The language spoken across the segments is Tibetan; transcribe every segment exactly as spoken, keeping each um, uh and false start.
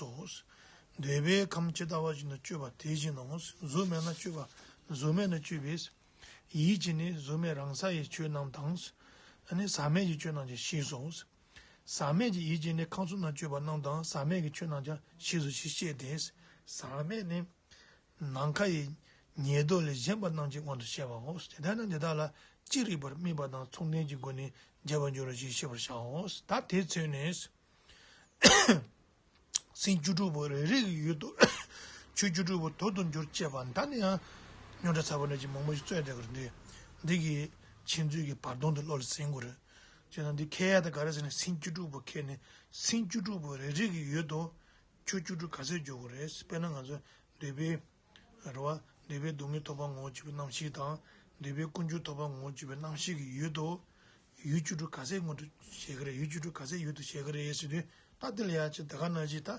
སོ། འདོད་པའི་ཁམས་ཇི་ལྟ་བ་བཞིན་དུ་སྤྱོད་པ་དེ་བཞིན་ནོ། གཟུགས་མེད་ན་སྤྱོད་པ་གཟུགས་མེད་ན་སྤྱོད་པས། ཡིད་ཀྱིས་ནི་གཟུགས་མེད་རང་ས་ཡི་ཆོས་རྣམས་དང་། ཨ་ནི་ཟག་མེད་ཀྱི་ཆོས་རྣམས་ཀྱང་ཤེས་སོ། ཟག་མེད་ཀྱི་ཡིད་ཀྱིས་ནི་ཁམས་གསུམ་ན་སྤྱོད་པ་རྣམས་དང་ཟག་མེད་ཀྱི་ཆོས་རྣམས་ཀྱང་ཤེས་སོ་ཞེས་བཤད་དེ། ཟག་མེད་ནི་ནམ་མཁའ་ཡི་ཉེར་བསྡོགས་ལས་གཞན་པ་རྣམས་ཀྱི་དབང་དུ་བྱས་པའོ། དེ་ལྟར་ན་འདི་དག་ལ་ཅི་རིགས་པར་དམིགས་པ་དང་མཚུངས་ལྡན་གྱི་སྒོ་ནས་རྒྱས་པར་འགྱུར་རོ་ཞེས་ཤེས་པར་བྱའོ། ད་དེ་ཚུལ་ནི། སེམས་བཅུ་དྲུག་པོ་རེ་རེ་གི་ཡུལ་དུ་ཆོས་བཅུ་དྲུག་པོ་དོར་དུ་འགྱུར་བཅས་པ། ད་ནི་ཡང་རྙོག་དྲ་ཚ་པོ་འདྲ་ཅིག་མང་པོ་ཞིག་རྩོད་བསྡད་ཀྱི་རེད། འདི་འདི་གི་ཆོས་མཛོད་ཀྱི་བར་སྟོང་དེ་བློ་ལ་ཟིན་དགོས་རེད། བྱས་ན་འདི་མཁས་ཡ་དེ་ག་རེ་ཟེར་ན། སེམས་བཅུ་དྲུག་པོ་མཁས་ནས་སེམས་བཅུ་དྲུག་པོ་རེ་རེ་གི་ཡུལ་དུ་ཆོས་བཅུ་དྲུག་ག་ཚད་འཇོག་དགོས་རེད། དཔེར་ན་ང་ཚོ་འདོད་པའི་རེད་བ། འདོད་པའི་སྡུག་བསྔལ་ཐོབ་པ་ངོ་བོ་བཅུ་པའི་རྣམ་ཤེས་དང་། འདོད་པའི་ཀུན་འབྱུང་ཐོབ་པ་ངོ་བོ་བཅུ་པའི་རྣམ་ཤེས་ཀྱི་ཡུལ་དུ། ཡུལ་བཅུ་དྲུག་ག་ཚད་མངོན་དུ་བྱེད་ཀྱི་རེད། ཡུལ་བཅུ་དྲུག་ག་ཚད་ཡུལ་དུ་བྱེད་ཀྱི་རེད་ཟེར་དུས། ད་དེ་ལ་ཡང་ཅིག་ད་ག་ནང་བཞིན་ད་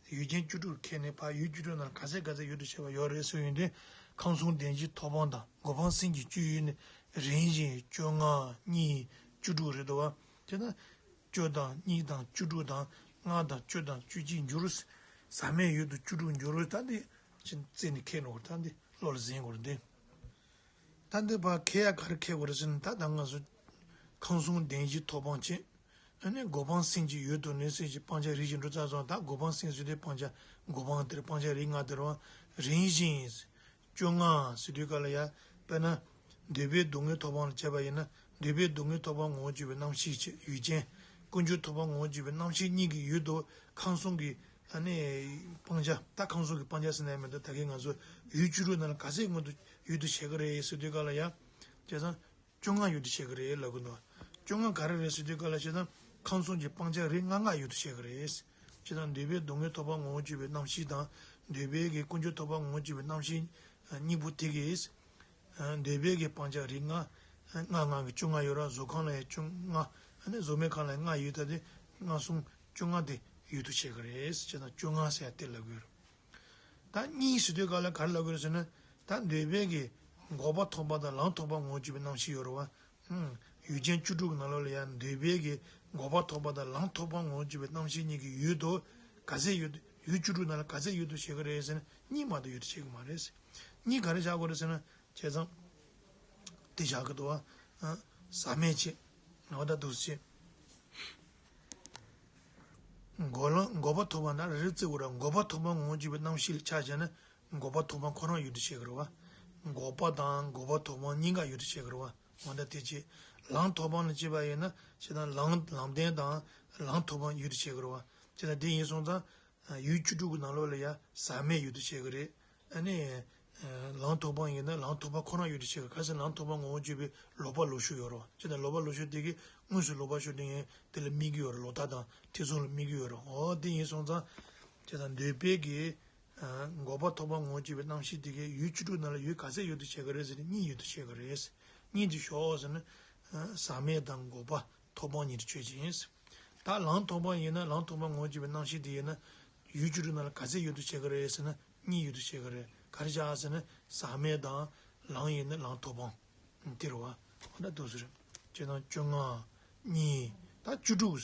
ཡུལ་ཅན་བཅུ་དྲུག་ཁྱེར་ནས་ཕར་ཡུལ་བཅུ་དྲུག་ནང་ག་ཚད་ག་ཚད་ཡུལ་དུ་བྱེད་པ་ཡོད་རེད་ཟེར་ཡོང་དུས། ཁམས་གསུམ་བདེན་བཞིའི་ཐོབ་དབང་དང་གོ་འཕང་སེམས་ཀྱི་སྤྱོད་ཡུལ་ནི་རིམ་བཞིན་བཅོ་ལྔ་གཉིས་བཅུ་དྲུག་རེད་འདུག་བ། དེ་ན་བཅུ་དང་གཉིས་དང་བཅུ་དྲུག་དང་ལྔ་དང་བཅུ་དང་བཅུ་གཅིག་འགྱུར། ཟག་མེད་ཡུལ་དུ་བཅུ་དྲུག་འགྱུར། ད་འདི་ཅིག་རྩད་ནས་ཁེལ་ནོ། ད་འདི་བློ་ལ་ཟིན་དགོས་རེད་འདི། ད་འདི་ཕར་ཁེལ་ཡ་ག་རེ་ཁེལ་དགོས་རེད་ཟེར་ན། ད་ད་ང་ཚོ་ཁམས་གསུམ་བདེན་བཞིའི་ཐོབ་དབང་བྱེད། ཨ་ནི་གོ་འཕང་སེམས་ཀྱི་ཡུལ་དུ་ནི་སེམས་ཀྱི་སྤང་བྱ་རིམ་བཞིན་འགྲོ་ཚར་སོང་། ད་གོ་འཕང་སེམས་ཟེར་དུས་སྤང་བྱ་གོ་འཕང་དེར་སྤང་བྱ་རིམ་ལྔ་དེར་བ། རིམ་བཞིན་བཅོ་ལྔ་ཟེར་དུས་ག་ལ་ཡ། དཔེར་ན་འདོད་པའི་སྡུག་བསྔལ་ཐོབ་དབང་ལ་བྱས་པ་ཡིན་ན། འདོད་པའི་སྡུག་བསྔལ་ཐོབ་དབང་ངོ་བོ་བཅུ་པའི་རྣམ་ཤེས་བྱེད་ཡུལ་ཅན། ཀུན་འབྱུང་ཐོབ་དབང་ངོ་བོ་བཅུ་པའི་རྣམ་ཤེས་གཉིས་ཀྱི་ཡུལ་དུ་ཁམས་གསུམ་གྱི་ཨ་ནི་སྤང་བྱ། ད་ཁམས་གསུམ་གྱི་སྤང་བྱ་ཟེར་ན་ཡང་མི་འདུག་ད་གིན་ང་ཚོ་ཡུལ་བཅུ་དྲུག་ནང་ལ་ག་ཚད་མངོན་དུ་ཡུལ་དུ་བྱེད་ཀྱི་རེད་ཟེར་དུས་ག་ལ་ཡ། བྱས་ཙང་བཅོ་ལྔ་ཡུལ་དུ་བྱེད་ཀྱི་རེད་ལབ་ཀྱི་འདུག་བཅོ་ལྔ་ག་རེ་རེད་ཟེར་དུས་ག་ལ། བྱས་ཙང་ཁམས་གསུམ་གྱི་སྤང་བྱ་རིམ་ལྔ་ལྔ་ཡུལ་དུ་བྱེད་ཀྱི་རེད། བྱས་ཙང་འདོད་པའི་སྡུག་བསྔལ་ཐོབ་པ་ངོ་བོ་བཅུ་པའི་རྣམ་ཤེས་དང་། འདོད་པའི་གི་ཀུན་འབྱུང་ཐོབ་པ་ངོ་བོ་བཅུ་པའི་རྣམ་ཤེས་གཉིས་པོ་དེ་གིས། འདོད་པའི་གི་སྤང་བྱ་རིམ་ལྔ། ལྔ་ལྔ་གི་བཅོ་ལྔ་ཡོད་ར། གཟུགས་ཁམས་ལ་ཡང་བཅོ་ལྔ། ཨ་ནི་གཟུགས་མེད་ཁམས་ལ་ཡང་ལྔ་ཡོད། ད་དེ་ལྔ་གསུམ་བཅོ་ལྔ་དེ་ཡུལ་དུ་བྱེད་ཀྱི་རེད། བྱས་ཙང་བཅོ་ལྔ་ཟེར་ཡ་དེ་ལབ་ཀྱི་ཡོད་རེད། ད་གཉིས་ཟེར་དུས་ག་ལ་ག་རེ་ལབ་དགོས་རེད་ཟེར་ན། ད་འདོད་པའི་གི་འགོག་པ་ཐོབ་པ་དང་ལམ་ཐོབ་པ་ངོ་བོ་བཅུ་པའི་རྣམ་ཤེས་ཡོད་རེད་བ། ཡུལ་ཅན་བཅུ་དྲུག་གི་ནང་ལོགས་ལ་ཡང་འདོད་པའི་གི་འགོག་པ་ཐོབ་པ་དང་ལམ་ཐོབ་པ་ངོ་བོ་བཅུ་པའི་རྣམ་ཤེས་གཉིས་ཀྱི་ཡུལ་དུ་ག་ཚད་ཡུལ་དུ། ཡུལ་བཅུ་དྲུག་ནང་ལ་ག་ཚད་ཡུལ་དུ་བྱེད་ཀྱི་རེད་ཟེར་ན། གཉིས་མ་གཏོགས་ཡུལ་དུ་བྱེད་ཀྱི་མ་རེད། གཉིས་ག་རེ་བཞག་དགོས་རེད་ཟེར་ན། བྱས་ཙང་དེ་བཞག་གི་འདུག་བ། ཟག་མེད་བྱེད། ནང་ད་འདུག་སེ་བྱེད། འགོག་ལམ་འགོག་པ་ཐོབ་པ་ན་རེ་རེ་བརྩི་དགོས་ར། འགོག་པ་ཐོབ་པ་ངོ་བོ་བཅུ་པའི་རྣམ་ཤེས་ལ་ཆ་བཞག་ན། འགོག་པ་ཐོབ་པ་ཁོ་རང་ཡུལ་དུ་བྱེད་ཀྱི་རེད་བ། འགོག་པ་དང་འགོག་པ་ཐོབ་པ་གཉིས་ཀ་ཡུལ་དུ་བྱེད་ཀྱི་རེད་བ། འོ་ན་དེ་བྱེད། ལམ་ཐོབ་པ་ལ་བྱེད་པ་ཡིན་ན། བྱས་ཙང་ལམ་ལམ་བདེན་དང་ལམ་ཐོབ་པ་ཡུལ་དུ་བྱེད་ཀྱི་རེད་བ། བྱས་ཙང་དེ་ཡིན་སོང་ཙང་། ཡུལ་བཅུ་དྲུག་གི་ནང་ལོགས་ལ་ཡ་ཟག་མེད་ཡུལ་དུ་བྱེད་ཀྱི་རེད། ཨ་ནི། ལམ་ཐོབ་དབང་ཡིན་ན་ལམ་ཐོབ་པ་ཁོ་རང་ཡུལ་དུ་བྱེད་ཀྱི། ག་རེ་ཟེར་ན་ལམ་ཐོབ་པ་ངོ་བོ་བཅུ་པའི་ལོག་པ་ལོག་ཤུགས་ཡོད་རེད་བ། བྱས་ཙང་ལོག་པ་ལོག་ཤུགས་དེ་གིས་དངོས་སུ་ལོག་པ་ཤུགས་དེ་ཡིན་དེ་ལ་དམིགས་ཀྱི་ཡོད་རེད། ལོག་ལྟ་དང་ཐེ་ཚོམ་ལ་དམིགས་ཀྱི་ཡོད་རེད། འོ་དེ་ཡིན་སོང་ཙང་། བྱས་ཙང་འདོད་པའི་གི་འགོག་པ་ཐོབ་པ་ངོ་བོ་བཅུ་པའི་རྣམ་ཤེས་དེ་གིས་ཡུལ་བཅུ་དྲུག་ནང་ལ་ཡུལ་ག་ཚད་ཡུལ་དུ་བྱེད་ཀྱི་རེད་ཟེར་ན། གཉིས་ཡུལ་དུ་བྱེད་ཀྱི་རེད། གཉིས་དེ་ཞོག་ཟེར་ན། ཟག་མེད་དང་འགོག་པ་ཐོབ་དབང་གཉིས་དེ་ཆོས་ཅན། ད་ལམ་ཐོབ་པ་ཡིན་ན་ལམ་ཐོབ་པ་ངོ་བོ་བཅུ་པའི་རྣམ་ཤེས་དེ་ཡིན་ན། ཡུལ་བཅུ་དྲུག་ནང་ལ་ག་ཚད་ཡུལ་དུ་བྱེད་ཀྱི་རེད་ཟེར་ན། གཉིས་ཡུལ་དུ་བྱེད་ཀྱི་རེད། ག་རེ་བྱ་ཟེར་ན། ཟག་མེད་དང་ལམ་ཡིན་ན་ལམ་ཐོབ་དབང་དེ་རེད་བ། འོ་ན་འདུག་སེ་རེད། བྱས་ཙང་བཅོ་ལྔ་གཉིས། ད་བཅུ་དྲུག་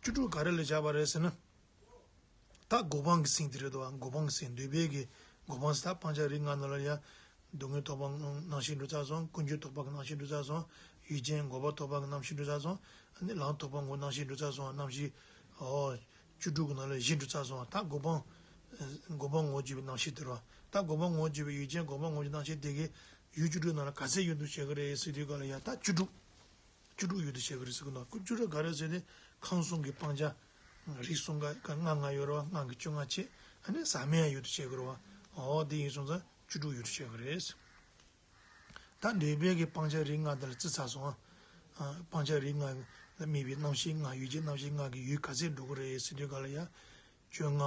བཅུ་དྲུག་ག་རེ་ལ་བཞག་པ་རེད་ཟེར་ན། ད་གོ་འཕང་གི་སེམས་དེ་རེད་དོ། གོ་འཕང་གི་སེམས། འདོད་པའི་གི་གོ་འཕང་ཟེར། ད་སྤང་བྱ་རིམ་ལྔ་ནང་ལ་ཡ། སྡུག་བསྔལ་ཐོབ་པ་རྣམ་ཤེས་འགྲོ་ཚར་སོང་། ཀུན་འབྱུང་ཐོབ་པ་གི་རྣམ་ཤེས་འགྲོ་ཚར་སོང་། ཡུལ་ཅན་འགོག་པ་ཐོབ་པ་གི་རྣམ་ཤེས་འགྲོ་ཚར་སོང་། ཨ་ནི་ལམ་ཐོབ་པ་ངོ་བོ་རྣམ་ཤེས་འགྲོ་ཚར་སོང་། རྣམ་ཤེས། ཨོ། བཅུ་དྲུག་གི་ནང་ལ་བཞི་འགྲོ་ཚར་སོང་། ད་གོ་འཕང་། གོ་འཕང་ངོ་བོ་བཅུ་པའི་རྣམ་ཤེས་དེ་རེད་བ། ད་གོ་འཕང་ངོ་བོ་བཅུ་པའི་ཡུལ་ཅན་གོ་འཕང་ངོ་བོ་བཅུའི་རྣམ་ཤེས་དེ་གིས་ཡུལ་བཅུ་དྲུག་ནང་ལ་ག་ཚད་ཡུལ་དུ་བྱེད་ཀྱི་རེད་ཟེར་དུས་ག་ལ་ཡ། ད་བཅུ་དྲུག་བཅུ་དྲུག་ཡུལ་དུ་བྱེད་ཀྱི་རེད་ཟེར་གྱི་འདུག་བཅུ་དྲུག་ག་རེ་ཟེར་ཏེ། ཁམས་གསུམ་གྱི་སྤང་བྱ་རིགས་གསུམ་ཀ་ལྔ་ལྔ་ཡོད་རེད་བ། ལྔ་གི་བཅོ་ལྔ་བྱས། ཨ་ནི་ཟག་མེད་ཡང་ཡུལ་དུ་བྱེད་ཀྱི་རེད་བ། འོ་དེ་ཡིན་སོང་ཙང་བཅུ་དྲུག་ཡུལ་དུ་བྱེད་ཀྱི་རེད། ད་འདོད་པའི་གི་སྤང་བྱ་རིགས་ལྔ་དེ་ལ་བརྩི་ཚར་སོང་ཨ། སྤང་བྱ་རིགས་ལྔ་ལ་དམིགས་པའི་རྣམ་ཤེས་ལྔ། ཡུལ་ཅན་རྣམ་ཤེས་ལྔ་གི་ཡུལ་ག་ཚད་འགྲོ་གི་རེད་ཟེར་དུས་ག་ལ་ཡ། བཅོ་ལྔ།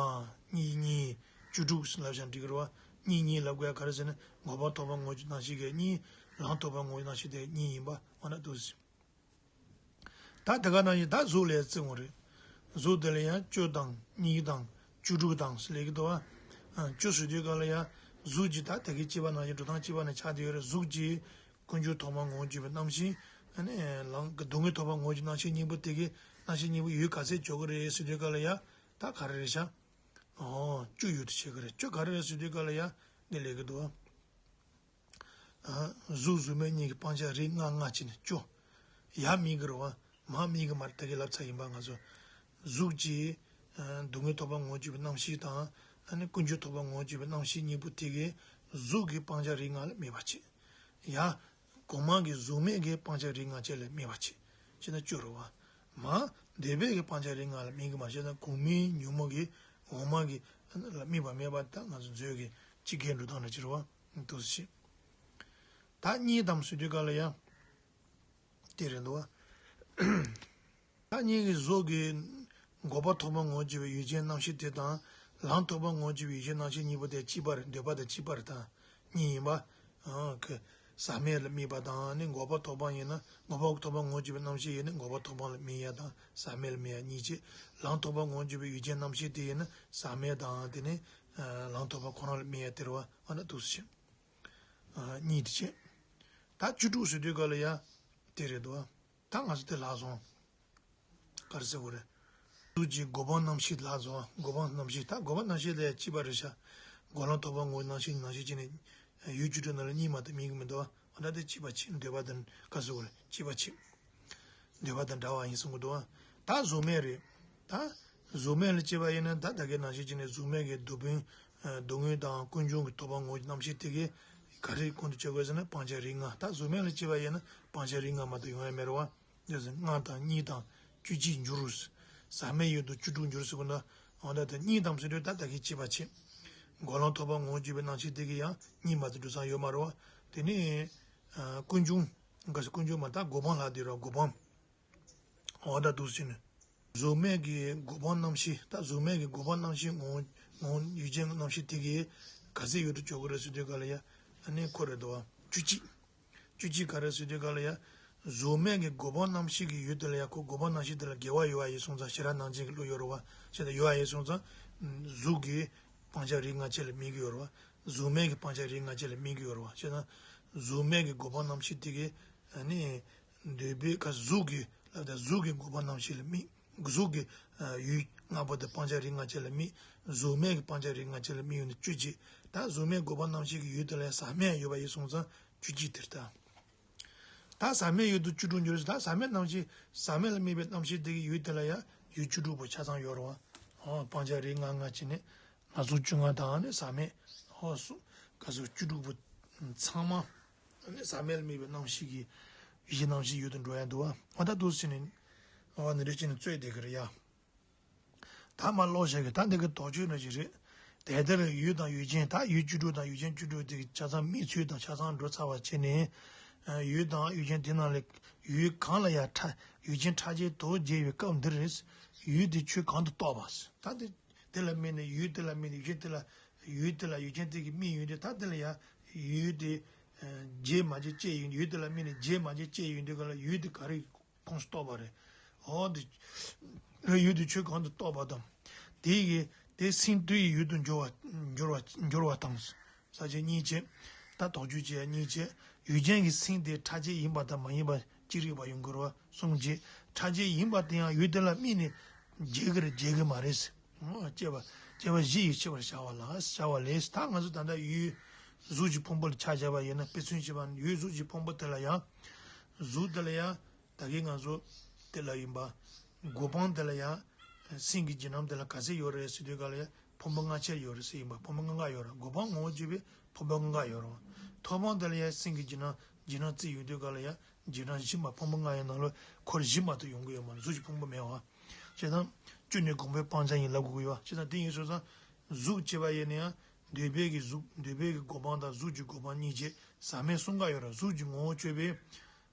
གཉིས་གཉིས། བཅུ་དྲུག་ལབ་ཀྱང་འགྲིག་གི་རེད་བ། གཉིས་གཉིས་ལབ་དགོས་ཡ་ག་རེ་ཟེར་ན། འགོག་པ་ཐོབ་པ་ངོ་བོ་རྣམ་ཤེས་གཉིས། ལམ་ཐོབ་པ་ངོ་བོ་རྣམ་ཤེས་དེ་གཉིས་ཡིན་པ་འོ་ན་འདུག་སེ། ད་དེ་ག་ནང་བཞིན་ད་གཟུགས་ལ་བརྩི་དགོས་རེད། གཟུགས་དེ་ལ་ཡང་བཅུ་དང་གཉིས་དང་བཅུ་དྲུག་དང་ཟེར་ལབ་ཀྱི་འདུག་བ། བཅུ་ཟེར་དུས་ག་ལ་ཡ། གཟུགས་ཀྱི་ད་དེ་གི་སྤྱི་པ་ནང་བཞིན་འགྲོ་སྟངས་སྤྱི་པ་ནས་ཆགས་བསྡད་ཡོད་རེད། གཟུགས་ཀྱི་ཀུན་འབྱུང་ཐོབ་པ་ངོ་བོ་བཅུ་པའི་རྣམ་ཤེས། ཨ་ནི་ལམ་གྱི་སྡུག་བསྔལ་ཐོབ་པ་ངོ་བོ་བཅུའི་རྣམ་ཤེས་གཉིས་པོ་དེ་གི་རྣམ་ཤེས་གཉིས་པོ་ཡུལ་ག་ཚད་འཇོག་གི་རེད་ཟེར་དུས་ག་ལ་ཡ། ད་ག་རེ་རེད་ཤག་ཨོ་བཅུ་ཡོད་དུ་བྱེད་ཀྱི་རེད། བཅུ་ག་རེ་རེད་ཟེར་དུས་ག་ལ་ཡ་འདི་ལས་ཀྱི་འདུག་ཨ། གཟུགས་གཟུགས་མེད་གཉིས་ཀྱི་སྤང་བྱ་རིགས་ལྔ་ལྔ་བྱས་ནས་བཅུ། ཡ་མི་གི་རེད་བ། མ་མི་གི་མར་ད་གི་ལབ་ཚ་ཡིན་པ། ང་ཚོ་གཟུགས་ཀྱི་སྡུག་བསྔལ་ཐོབ་པ་ངོ་བརྒྱུད་པའི་རྣམ་ཤེས་དང་། ཨ་ནི་ཀུན་འབྱུང་ཐོབ་པ་ངོ་བརྒྱུད་པའི་རྣམ་ཤེས་གཉིས་པོ་དེ་གའི་གཟུགས་ཀྱི་སྤང་བྱ་རིགས་ལྔ་ལ་དམིགས་པ་བྱེད། ཡ། གོང་མ་གི་གཟུགས་མེད་ཀྱི་སྤང་བྱ་རིགས་ལྔ་བཅས་ལ་དམིགས་པ་བྱེད། བྱས་ན་བཅུ་རེད་བ། མ། འདོད་པའི་གི་སྤང་བྱ་རིགས་ལྔ་ལ་དམིགས་ཀྱི་མ་བྱས་ན་གོང་མའི་ཉོན་མོངས་ཀྱི་འོག་མ་གི་ལ་དམིགས་པ་མེད་པ། ད་ང་ཚོ་མཛོད་ཀྱི་སྤྱི་སྒེར་འགྲོ་སྟངས་ལ་ཅི་རེད་བ། འདུག་སེ་བྱེད། ད་གཉིས་དམ་ཟེར་དུས་ག་ལ་ཡ། དེ་རེད་འདུག་བ། ད་གཉིས་ཀྱི་གཟུགས་ཀྱི་འགོག་པ་ཐོབ་པ་ངོ་བརྒྱུད་པའི་ཡུལ་ཅན་རྣམ་ཤེས་དེ་དང་། ལམ་ཐོབ་པ་ངོ་བརྒྱུད་པའི་ཡུལ་ཅན་རྣམ་ཤེས་གཉིས་པོ་དེ་གཅིག་པ་རེད། འདོད་པ་དང་གཅིག་པ་རེད། ད་གཉིས་ཡིན་པ། ཨང་། གི་ཟག་མེད་ལ་དམིགས་པ་དང་ནི། འགོག་པ་ཐོབ་པ་ཡིན་ན། འགོག་པ་ཐོབ་པ་ངོ་བརྒྱུད་པའི་རྣམ་ཤེས་ཡིན་ན་འགོག་པ་ཐོབ་པ་ལ་དམིགས་ཡ་དང་ཟག་མེད་ལ་དམིགས་ཡ་གཉིས་བྱས། ལམ་ཐོབ་པ་ངོ་བརྒྱུད་པའི་ཡུལ་ཅན་རྣམ་ཤེས་དེ་ཡིན་ན་ཟག་མེད་དང་དེ་ནི་ལམ་ཐོབ་པ་ཁོ་རང་ལ་དམིགས་ཡ་དེ་རེད་བ། ཨ་ན་འདུག་སེ་བྱེད། གཉིས་དེ་བྱས། ད་བཅུ་དྲུག་ཟེར་དུས་ག་ལ་ཡ། དེ་རེད་འདུག་བ། ད་ང་ཚོ་དེ་ལགས་སོང་། ག་རེ་ཟེར་དགོས་རེད། གཟུགས་ཀྱི་སྒོ་སྤང་རྣམ་ཤེས་ལགས་སོང་། སྒོ་སྤང་རྣམ་ཤེས། ད་སྒོ་སྤང་རྣམ་ཤེས་ལ་ཡ་གཅིག་པ་རེད་ཤག་སྒོ་ལམ་ཐོབ་པ་ངོ་རྣམ་ཤེས་རྣམ་ཤེས་བྱས་ནས་ཡུལ་བཅུ་དྲུག་ནང་ལ་གཉིས་མ་གཏོགས་དམིགས་ཀྱི་མི་འདུག་བ། འོ་ད་དེ་གཅིག་པ་བྱེད། འདོད་པ་དང་ག་རེ་ཟེར་དགོས་རེད། གཅིག་པ་བྱེད། འདོད་པ་དང་འདྲ་བ་ཡིན་གསུང་གི་འདུག་བ། ད་གཟུགས་མེད་རེད། ད་གཟུགས་མེད་ལ་སྐྱེས་པ་ཡིན་ན་ད་ད་གའི་རྣམ་ཤེས་ཀྱི་ནི་གཟུགས་མེད་ཀྱི་སྡུག་བསྔལ། སྡུག་བསྔལ་དང་ཀུན་འབྱུང་གི་ཐོབ་པ་ངོ་རྣམ་ཤེས་དེ་གའི་ག་རེ་ཁོང་དུ་ཆུད་དགོས་ཟེར་ན་སྤང་བྱ་རིགས་ལྔ། ད་གཟུགས་མེད་ལ་སྐྱེས་པ་ཡིན་ན་སྤང་བྱ་རིགས་ལྔ་མ་གཏོགས་ཡོང་ཡ་མེད་རེད་བ། དེ་ཚོ་ལྔ་དང་གཉིས་དང་བཅུ་གཅིག་འགྱུར། ཟག་མེད་ཡོད་དུ་བཅུ་དྲུག་འགྱུར་ཟེར་གོ་ན། འོ་ད་དེ་གཉིས་དམ་ཟེར་དུས་ད་ད་གའི་གཅིག་པ་བྱེད། སྒོ་ལམ་ཐོབ་པ་ངོ་བརྒྱུད་པའི་རྣམ་ཤེས་དེ་གའི་ཡང་གཉིས་མ་གཏོགས་འགྲོ་ས་ཡོད་མ་རེད་བ། དེ་ནི་ཀུན་འབྱུང་། ག་ཟེར། ཀུན་འབྱུང་མ། ད་སྒོ་སྤང་ལ་དེ་རེད་བ། སྒོ་སྤང་། འོ་ད་འདུག་སེ་བྱས་ནས། གཟུགས་མེད་ཀྱི་སྒོ་སྤང་རྣམ་ཤེས། ད་གཟུགས་མེད་ཀྱི་སྒོ་སྤང་རྣམ་ཤེས་ངོ་ངོ་ཡུལ་ཅན་རྣམ་ཤེས་དེ་གའི་ག་ཚད་ཡོད་དུ་འཇོག་གི་རེད་ཟེར་དུས་ག་ལ་ཡ། ཨ་ནི་ཁོ་རེད་འདུག་བ། བཅུ་གཅིག་བཅུ་གཅིག་ག་རེ་ཟེར་དུས་ག་ལ་ཡ། གཟུགས་མེད་ཀྱི་སྒོ་སྤང་རྣམ་ཤེས་ཀྱི་ཡུལ་དེ་ལ་ཡ། ཁོ་སྒོ་སྤང་རྣམ་ཤེས་དེ་ལ་དགེ་བ་ཡོད་པ་ཡིན་སོང་ཙང་། ཞེ་དྲག་ནང་བྱན་གྱི་བློ་ཡོད་རེད་བ། ཞེ་དྲག་ཡོད་པ་ཡིན་སོང་ཙང་། གཟུགས་ཀྱི་སྤང་བྱ་རིགས་ལྔ་བཅས་ལ་དམིགས་ཀྱི་ཡོད་རེད་བ། གཟུགས་མེད་ཀྱི་སྤང་བྱ་རིགས་ལྔ་བཅས་ལ་དམིགས་ཀྱི་ཡོད་རེད་བ། ཞེ་ན། གཟུགས་མེད་ཀྱི་སྒོ་སྤང་རྣམ་ཤེས་དེ་གའི་ཨ་ནི། འདོད་པའི་ག་གཟུགས་ཀྱི་ལབ་ད་གཟུགས་ཀྱི་སྒོ་སྤང་རྣམ་ཤེས་ལ་དམིགས། གཟུགས་ཀྱི་ཡུལ་ལྔ་པོ་དེ་སྤང་བྱ་རིགས་ལྔ་བཅས་ལ་དམིགས། གཟུགས་མེད་ཀྱི་སྤང་བྱ་རིགས་ལྔ་བཅས་ལ་དམིགས་ཡོད་ན་བཅུ་གཅིག་ད་གཟུགས་མེད་སྒོ་སྤང་རྣམ་ཤེས་ཀྱི་ཡུལ་དེ་ལ་ཟག་མེད་ཡོད་པ་ཡིན་སོང་ཙང་བཅུ་གཅིག་དེ་རེད་ད། ད་ཟག་མེད་ཡོད་དུ་བཅུ་དྲུག་འགྱུར་ཟེར། ད་ཟག་མེད་རྣམ་ཤེས། ཟག་མེད་ལ་དམིགས་པའི་རྣམ་ཤེས་དེ་གི་ཡུལ་དེ་ལ་ཡང་ཡུལ་བཅུ་དྲུག་པོ་ཆ་ཚང་ཡོད་རེད་བ། ཨོ། སྤང་བྱ་རིགས་ལྔ་ལྔ་བྱས་ནས། ང་གཟུགས་བཅོ་ལྔ་དང་ནི་ཟག་མེད། ཨོ། ག་ཟུག་བཅུ་དྲུག་པོ་ཚང་མ། ནི་ཟག་མེད་ལ་དམིགས་པའི་རྣམ་ཤེས་ཀྱི་ཡུལ་གྱི་རྣམ་ཤེས་ཡོད་དུ་འགྲོ་ཡ་འདུག་བ། ཨོ་ད་འདུག་ཟེར་ནས། ཨོ་ནི་རེ་བྱས་ནས་རྩོད་བསྡད་ཀྱི་རེད་ཡ། ད་མ་ཀློག་བྱ་གི། ད་འདི་གི་དོགས་གཅོད་འདྲ་ཞིག་རེད། དེ་ལྟར་ཡུལ་དང་ཡུལ་ཅན། ད་ཡུལ་བཅུ་དྲུག་དང་ཡུལ་ཅན་བཅུ་དྲུག་དེ་གི་ཆ་ཚང་དམིགས་ཚུལ་དང་ཆ་ཚང་འགྲོ་ཚར་བ་བྱས་ནས། ཡུལ་དང་ཡུལ་ཅན་དེ་ནང་ལས་ཡུལ་གང་ལ་ཡང་ཕྲ། ཡུལ་ཅན་ཕྲ་རྒྱས་དོ་བྱེད་པའི་སྐབས་འདིར། ཡུལ་དེ་ཆོས་གང་དུ་རྟོགས་པ། ད་དེ། དེ་ལ་དམིགས་ནས་ཡུལ་དེ་ལ་དམིགས་ནས་ཡུལ་ཅན་དེ་ལ། ཡུལ་དེ་ལ་ཡུལ་ཅན་དེ་གི་དམིགས་ཡུལ་དེ། ད་དེ་ལ་ཡང་ཡུལ་དེ་བྱེད་མ་བྱེད་དཔྱད་ཡུལ། ཡུལ་དེ་ལ་དམིགས་ནས་བྱེད་མ་བྱེད་དཔྱད་ཡུལ་དེ་ག་ལ་ཡུལ་དེ་ག་རེ་ཁོངས་སུ་གཏོགས་པ་རེད། འོ་དེ། ཡུལ་དེ་ཆོས་གང་དུ་གཏོགས་པ་དང་། དེ་ཡི་དེ་སེམས་དུ་ཡི་ཡུལ་དུ་འགྱུར་བ། འགྱུར་བ། འགྱུར་བ་དང་། ས་བཅད་གཉིས་བྱས། ད་དོགས་གཅོད་བྱེད་ཡ་གཉིས་བྱས། ཡུལ་ཅན་གྱི་སེམས་དེ་ཕྲ་རྒྱས་ཡིན་པ་དང་མ་ཡིན་པ་ཅི་རིགས་པ་ཡོང་གི་རེད་བ། གསུམ་བྱས། ཕྲ་རྒྱས་ཡིན་པ་དེ་ཡང་ཡུལ་དེ་ལ་དམིགས་ནས་བྱེད་ཀྱི་རེད་བྱེད་ཀྱི་མ་རེད། སྐྱེ་བ། སྐྱེ་བ་བཞི་ཡིས་ཕྱེ་བར་བྱ་བ་ལ། བྱ་བ་ལས། ད་ང་ཚོ་ད་ལྟ་ཡུལ་གཟུགས་ཀྱི་ཕུང་པོ་ལ་ཆ་བཞག་པ་ཡིན་ན། དཔེ་མཚོན་བྱས་པ་ན་ཡུལ་གཟུགས་ཀྱི་ཕུང་པོ་དེ་ལ་ཡང་། གཟུགས་དེ་ལ་ཡང་། ད་གིན་ང་ཚོ་དེ་ལ་ཡིན་པ། སྒོ་སྤང་དེ་ལ་ཡང་། སེམས་ཀྱི་བྱེད་རྣམ་དེ་ལ་ག་ཚད་ཡོད་རེད་ཟེར་དུས་ག་ལ་ཡང་ཕུང་པོ་ལྔ་ཆར་ཡོད་རེད་ཟེར་ཡིན་པ། ཕུང་པོ་ལྔ་ལྔ་ཡོད་རེད། སྒོ་སྤང་ངོ་བོ་བརྗོད་པའི་ཕུང་པོ་ལྔ་ལྔ་ཡོད་རེད། ཐོབ་དབང་དེ་ལ་ཡང་སེམས་ཀྱི་བྱེད་རྣམ་བྱེད་རྣམ་རྩིས་ཡོང་དུས་ག་ལ་ཡང་བྱེད་རྣམ་བཞི་མ། ཕུང་པོ་ལྔ་ཡི་ནང་ལ་འཁོར་བཞི་མ་གཏོགས་ཡོང་གི་ཡོད་མ་རེད། གཟུགས་ཀྱི་ཕུང་པོ་མེད་བ། བྱས་ཙང་བཅུ་ནི་གོང་འཕེལ་སྤང་བྱ་ཡིན་ལབ་དགོས་ཀྱི་ཡོད་བ། བྱས་ཙང་དེ་ཡིན་སོང་ཙང་གཟུགས་ཅེས་པ་ཡིན་ན་ཡང་འདོད་པའི་གི་གཟུགས། འདོད་པའི་གི་སྒོ་སྤང་དང་གཟུགས་ཀྱི་སྒོ་སྤང་གཉིས་བྱས། ཟག་མེད་གསུམ་ཀ་ཡོད་རེད། གཟུགས་ཀྱི་ངོ་བོ་བརྗོད་པའི།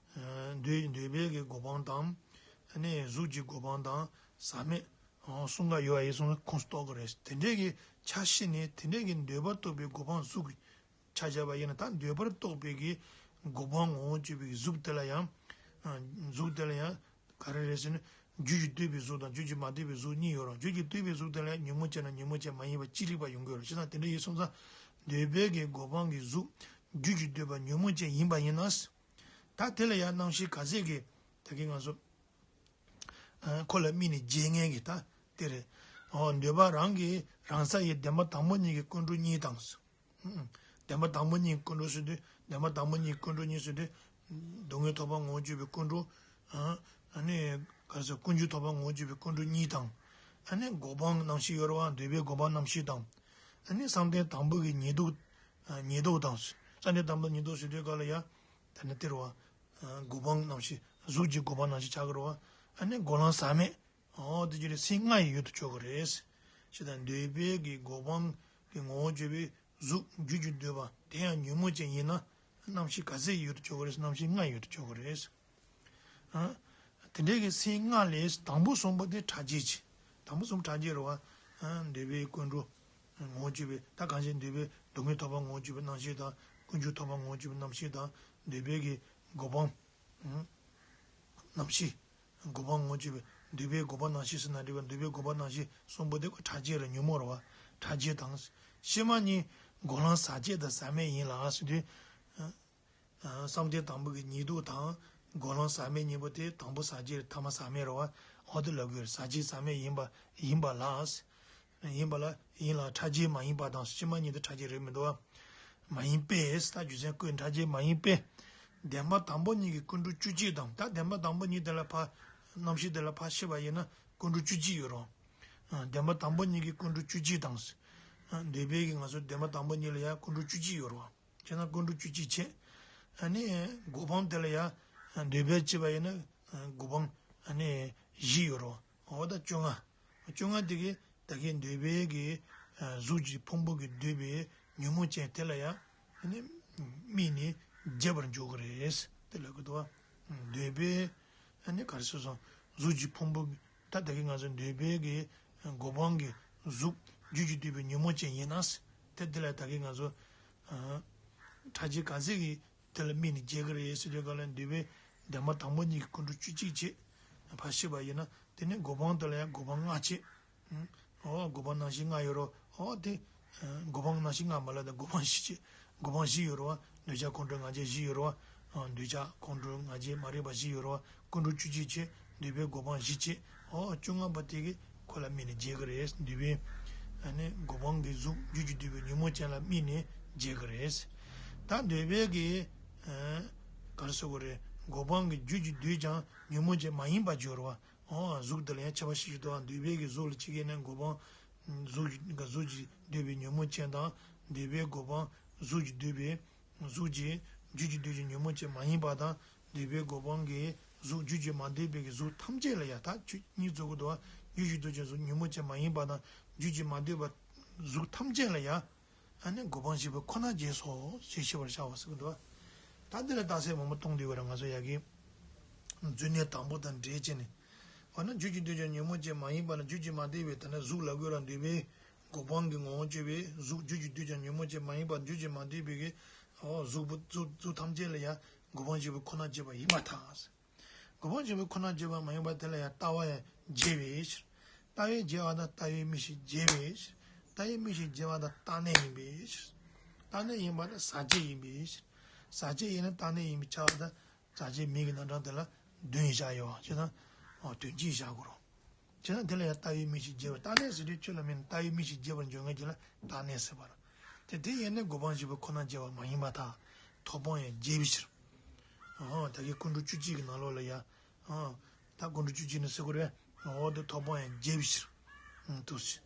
འདོད། འདོད་པའི་གི་སྒོ་སྤང་དང་། ཨ་ནི་གཟུགས་ཀྱི་སྒོ་སྤང་དང་ཟག་མེད། ཨང་། གསུམ་ཀ་ཡོད་པ་ཡིན་སོང་ན་ཁོངས་སུ་གཏོགས་ཀྱི་རེད། དེ་འདྲའི་གི་ཆ་ཤས་ནི་དེ་འདྲའི་གི་འདོད་པར་གཏོགས་པའི་སྒོ་སྤང་གཟུགས་ཀྱི་ཆ་བཞག་པ་ཡིན་ན། ད་འདོད་པར་གཏོགས་པའི་གི་སྒོ་སྤང་ངོ་བོ་བརྗོད་པའི་གཟུགས་དེ་ལ་ཡང་། ཨ། གཟུགས་དེ་ལ་ཡང་ག་རེ་རེད་ཟེར་ན། རྒྱུད་ཀྱིས་བསྡུས་པའི་གཟུགས་དང་རྒྱུད་ཀྱིས་མ་བསྡུས་པའི་གཟུགས་གཉིས་ཡོད་རེད། རྒྱུད་ཀྱིས་བསྡུས་པའི་གཟུགས་དེ་ལ་ཡང་ཉོན་མོངས་ཅན་དང་ཉོན་མོངས་ཅན་མ་ཡིན་པ་ཅི་རིགས་པ་ཡོང་གི་ཡོད་རེད། བྱས་ཙང་དེ་འདྲ་ཡིན་སོང་ཙང་འདོད་པའི་གི་སྒོ་སྤང་གི་གཟུགས། རྒྱུད་ཀྱིས་བསྡུས་པ་ཉོན་མོངས་ཅན་ཡིན་པ་ཡིན་ན། ད་དེ་ལ་ཡང་རྣམ་ཤེས་ག་ཚད་ཀྱིས་ད་གིན་ང་ཚོ། ཨ། ཁོ་ལ་དམིགས་ནས་བྱེད་མཁན་གྱི་ད་དེ་རེད། འོ། འདོད་པ་རང་གི་ རང་ས་ཡི་བདེན་པ་དང་པོ་གཉིས་ཀྱི་ཀུན་འགྲོ་གཉིས་དང་། ཨ། བདེན་པ་དང་པོ་གཉིས་ཀུན་འགྲོ་ཟེར་དུས་བདེན་པ་དང་པོ་གཉིས་ཀུན་འགྲོ་གཉིས་ཟེར་དུས། སྡུག་བསྔལ་ཐོབ་པ་ངོ་བོ་བཅུ་པའི་ཀུན་འགྲོ། ཨ། ཨ་ནི་ག་རེ་ཟེར། ཀུན་འབྱུང་ཐོབ་པ་ངོ་བོ་བཅུ་པའི་ཀུན་འགྲོ་གཉིས་དང་། ཨ་ནི་གོ་འཕང་རྣམ་བཞི་ཡོད་རེད་བ། འདོད་པའི་གོ་འཕང་རྣམ་བཞི་དང་། ཨ་ནི་བསམ་གཏན་དང་པོ་གི་ཉེར་བསྡོགས། ཨ། ཉེར་བསྡོགས་དང་། བསམ་གཏན་དང་པོ་ཉེར་བསྡོགས་ཟེར་དུས་ག་ལ་ཡ། ད་ནི་དེ་རེད་བ། ཨ། གོ་འཕང་རྣམ་བཞི། གཟུགས་ཀྱི་གོ་འཕང་རྣམ་བཞི་ཆགས་ཀྱི་རེད་བ། ཨ་ནི་གོ་ལ་ཟག་མེད། འོ་དེ་ཅི་རེད། སེམས་ལྔ་ཡི་ཡུལ་དུ་གྱུར་གྱི་རེད། ཞེས་དང་འདོད་པའི་གི་གོ་འཕང་གི་ངོ་བོ་བཅུ་པའི་གཟུགས་རྒྱུད་ཀྱི་འདོད་པ་དེ་ཡང་ཉོན་མོངས་ཅན་ཡིན་ན། རྣམ་ཤེས་ག་ཚད་ཡུལ་དུ་གྱུར་གྱི་རེད། རྣམ་ཤེས་ལྔ་ཡུལ་དུ་གྱུར་གྱི་རེད། ཨ། དེ་འདྲའི་གི་སེམས་ལྔ་ལས་དང་པོ་གསུམ་པོ་དེ་ཕྲ་རྒྱས་ཀྱི། དང་པོ་གསུམ་ཕྲ་རྒྱས་རེད་བ། ཨ། འདོད་པའི་ཀུན་འགྲོ་ངོ་བོ་བཅུ་པའི། ད་གང་ཞིག་འདོད་པའི་སྡུག་བསྔལ་ཐོབ་པ་ངོ་བོ་བཅུ་པའི་རྣམ་ཤེས་དང་། ཀུན་འབྱུང་ཐོབ་པ་ངོ་བོ་བཅུ་པའི་རྣམ་ཤེས་དང་། འདོད་པའི་གི་གོ་འཕང་། ཨ། རྣམ་ཤེས། གོ་འཕང་ངོ་བོ་བཅུ་པའི། འདོད་པའི་གོ་འཕང་རྣམ་ཤེས་ཟེར་ན་འགྲིག་པ། འདོད་པའི་གོ་འཕང་རྣམ་ཤེས་གསུམ་པོ་དེ་ཁོ་ཕྲ་རྒྱས་རེད། ཉོན་མོངས་རེད་བ། ཕྲ་རྒྱས་དང་། ཕྱི་མ་གཉིས་གོ་ལ་ཟག་བཅས་དང་ཟག་མེད་ཡིན་ལ་ཟེར་དུས། ཨ། བསམ་གཏན་དང་པོ་གི་ཉེར་བསྡོགས་དང་། གོ་ལ་ཟག་མེད་གཉིས་པོ་དེ་དང་པོ་ཟག་བཅས་རེད། ཐ་མ་ཟག་མེད་རེད་བ། འོ་དེ་ལབ་དགོས་རེད། ཟག་བཅས་ཟག་མེད་ཡིན་པ། ཡིན་པ་ལ། ཡིན་པ་ལ་ཡིན་ལ་ཕྲ་རྒྱས་མ་ཡིན་པ་དང་། ཕྱི་མ་གཉིས་དེ་ཕྲ་རྒྱས་རེད་མི་འདུག་བ། མ་ཡིན་པས། ད་རྒྱུ་མཚན་བཀོད། ཕྲ་རྒྱས་མ་ཡིན་པས། བདེན་པ་དང་པོ་གཉིས་ཀྱི་ཀུན་འགྲོ་བཅུ་གཅིག་དང་། ད་བདེན་པ་དང་པོ་གཉིས་དེ་ལ་ཕར། རྣམ་ཤེས་དེ་ལ་ཕར་ཕྱེ་བ་ཡིན་ན་ཀུན་འགྲོ་བཅུ་གཅིག་ཡོད་རེད་བ། ཨ། བདེན་པ་དང་པོ་གཉིས་ཀྱི་ཀུན་འགྲོ་བཅུ་གཅིག་དང་། ཨ། འདོད་པའི་གི་ང་ཚོ་བདེན་པ་དང་པོ་གཉིས་ལ་ཡང་ཀུན་འགྲོ་བཅུ་གཅིག་ཡོད་རེད་བ། བྱས་ན་ཀུན་འགྲོ་བཅུ་གཅིག་བྱས། ཨ་ནི་གོ་འཕང་དེ་ལ་ཡང་འདོད་པས་བྱས་པ་ཡིན་ན་གོ་འཕང་ཨ་ནི་བཞི་ཡོད་རེད། འོ་ད་བཅོ་ལྔ། བཅོ་ལྔ་དེ་གི་ད་གིན་འདོད་པའི་གི་གཟུགས་ཀྱི་ཕུང་པོ་གི་འདོད་པའི་ཉོན་མོངས་ཅན་དེ་ལ་ཡང་ཨ་ནི་དམིགས་ནས་རྒྱས་པར་འཇོག་གི་རེད། དེ་ལ་གི་དོ། འདོད་པའི་ཨ་ནི་ག་རེ་ཟེར་སོང་། གཟུགས་ཀྱི་ཕུང་པོ། ད་ད་གིན་ང་ཚོ་འདོད་པའི་གི་གོ་འཕང་གི་གཟུགས་རྒྱུད་ཀྱི་འདོད་པའི་ཉོན་མོངས་ཅན་ཡིན་ན། དེ་དེ་ལ་ད་གིན་ང་ཚོ་ཨ་ཕྲ་རྒྱས་ག་ཚད་ཀྱི་དེ་ལ་དམིགས་ནས་རྒྱས་ཀྱི་རེད་ཟེར་དུས་ག་ལ། འདོད་པའི་བདེན་པ་དང་པོ་གཉིས་ཀྱི་ཀུན་འགྲོ་བཅུ་གཅིག་བྱས། ཕར་ཕྱེ་བ་ཡིན་ན་དེ་ནས་གོ་འཕང་དེ་ལ་ཡང་གོ་འཕང་ལྔ་བྱས། ཨ། འོ་གོ་འཕང་རྣམ་བཞི་ལྔ་ཡོད་རེད་བ། འོ་དེ། ཨ། གོ་འཕང་རྣམ་བཞི་ལྔ་མ་ལབ་ད་གོ་འཕང་བཞི་བྱས། གོ་འཕང་བཞི་ཡོད་རེད་བ། འདོད་ཆགས་ཁོང་ཁྲོ་ང་རྒྱལ་བཞི་ཡོད་རེད་བ། ཨ། འདོད་ཆགས་ཁོང་ཁྲོ་ང་རྒྱལ་མ་རིག་པ་བཞི་ཡོད་རེད་བ། ཀུན་འགྲོ་བཅུ་གཅིག་བྱས། འདོད་པའི་གོ་འཕང་བཞི་བྱས། འོ་བཅོ་ལྔ་པ་དེ་གི་ཁོ་ལ་དམིགས་ནས་རྒྱས་ཀྱི་རེད། འདོད་པའི་ཨ་ནི་གོ་འཕང་གི་གཟུགས་རྒྱུད་ཀྱི་འདོད་པའི་ཉོན་མོངས་ཅན་ལ་དམིགས་ནས་རྒྱས་ཀྱི་རེད། ད་འདོད་པའི་གི། ཨ། ག་རེ་ཟེར་དགོས་རེད། གོ་འཕང་གི་རྒྱུད་ཀྱི་འདོད་ཀྱང་ཉོན་མོངས་ཅན་མ་ཡིན་པར་འགྱུར་བ། འོ་གཟུགས་དེ་ལ་ཡང་ཁྱད་པར་ཕྱེ་ཞིག་འདུག་འདོད་པའི་གི་གཟུགས་ལ་ཅི་གེ་ནས་གོ་འཕང་། གཟུགས་ཀྱི་གཟུགས་ཀྱི་འདོད་པའི་ཉོན་མོངས་ཅན་དང་། འདོད་པའི་གོ་འཕང་གཟུགས་ཀྱི་འདོད་པའི། གཟུགས་ཀྱི་རྒྱུད་ཀྱི་འདོད་ཀྱི་ཉོན་མོངས་ཅན་མ་ཡིན་པ་དང་། འདོད་པའི་གོ་འཕང་གི་གཟུགས་རྒྱུད་ཀྱི་མ་འདོད་པའི་གི་གཟུགས་ཐམས་ཅད་ལ་ཡང་། ད་ཆོས་གཉིས་རྫོགས་ཀྱི་འདུག་རྒྱུད་ཀྱི་འདོད་ཀྱི་གཟུགས་ཉོན་མོངས་ཅན་མ་ཡིན་པ་དང་། རྒྱུད་ཀྱི་མ་འདོད་པ་གཟུགས་ཐམས་ཅད་ལ་ཡང་། ཨ་ནི་གོ་འཕང་བཞི་པོ་ཁོ་ན་རྒྱས་སོ་ཞེས་ཤེས་པར་བྱའོ་ཟེར་གྱི་འདུག་ད་འདི་ལ་རྟགས་གསལ་མང་པོ་གཏོང་འདོད་པ་རེད། ང་ཚོ་ཡ་གི་མཛོད་གནས་དང་པོ་དང་འབྲེལ་བྱས་ནས། འོ་ན་རྒྱུད་ཀྱི་འདོད་ཀྱང་ཉོན་མོངས་ཅན་མ་ཡིན་པ་ལ། རྒྱུད་ཀྱི་མ་འདོད་པའི་དེ་ནས་གཟུགས་ལ་བཀོད་ལ། འདོད་པའི་གོ་འཕང་གི་ངོ་བོ་བཅུ་པའི་གཟུགས་རྒྱུད་ཀྱི་འདོད་ཀྱང་ཉོན་མོངས་ཅན་མ་ཡིན་པ། རྒྱུད་ཀྱི་མ་འདོད་པའི་གི་འོ་གཟུགས་པོ་གཟུགས་གཟུགས་ཐམས་ཅད་ལ་ཡང་གོ་འཕང་བཞི་པོ་ཁོ་ན་རྒྱས་པ་ཡིན་པར་ཐལ། གོ་འཕང་བཞི་པོ་ཁོ་ན་རྒྱས་པ་མ་ཡིན་པ་དེ་ལ་ཡང་ལྟ་བ་ཡང་རྒྱས་པའི་ཕྱིར། ལྟ་བས་རྒྱས་པ་དང་ལྟ་བའི་མིག་ཤེས་རྒྱས་པའི་ཕྱིར། ལྟ་བའི་མིག་ཤེས་རྒྱས་པ་དང་རྟག་གནས་ཡིན་པའི་ཕྱིར། རྟག་གནས་ཡིན་པ་ནི་ཟག་བཅས་ཡིན་པའི་ཕྱིར། ཟག་བཅས་ཡིན་ན་རྟག་གནས་ཡིན་པས་ཁྱབ་པ་དང་། ཟག་བཅས་མིང་གི་རྣམ་གྲངས་དེ་ལ་བདུན་བཞག་ཡོད་པ་བྱས་ན། ཨོ་དོན་གཅིག་བཞག་དགོས་རེད། བྱས་ན་དེ་ལ་ཡང་ལྟ་བའི་མིག་ཤེས་རྒྱས་པ། རྟག་གནས་ཟེར་དུས་ཆོས་ལ་དམིགས་ནས་ལྟ་བའི་མིག་ཤེས་རྒྱས་པར་འཇོག་མཁན་གྱི་ལ་རྟག་གནས་ཟེར་བ་རེད། དེ་དེ་ཡིན་ནའི་གོ་འཕང་བཞི་པོ་ཁོ་ན་རྒྱས་པ་མ་ཡིན་པར་ཐལ། ཐོབ་དཔང་ཡང་རྒྱས་པའི་ཕྱིར། ཨོ་ད་གིན་ཀུན་འགྲོ་བཅུ་གཅིག་གི་ནང་ལོགས་ལ་ཡང་། ཨོ་ད་ཀུན་འགྲོ་བཅུ་གཅིག་ནི་ཟེར་དགོས་རེད། ཨོ་དེ་ཐོབ་དཔང་ཡང་རྒྱས་པའི་ཕྱིར། ཨང་དུ་ཟེར།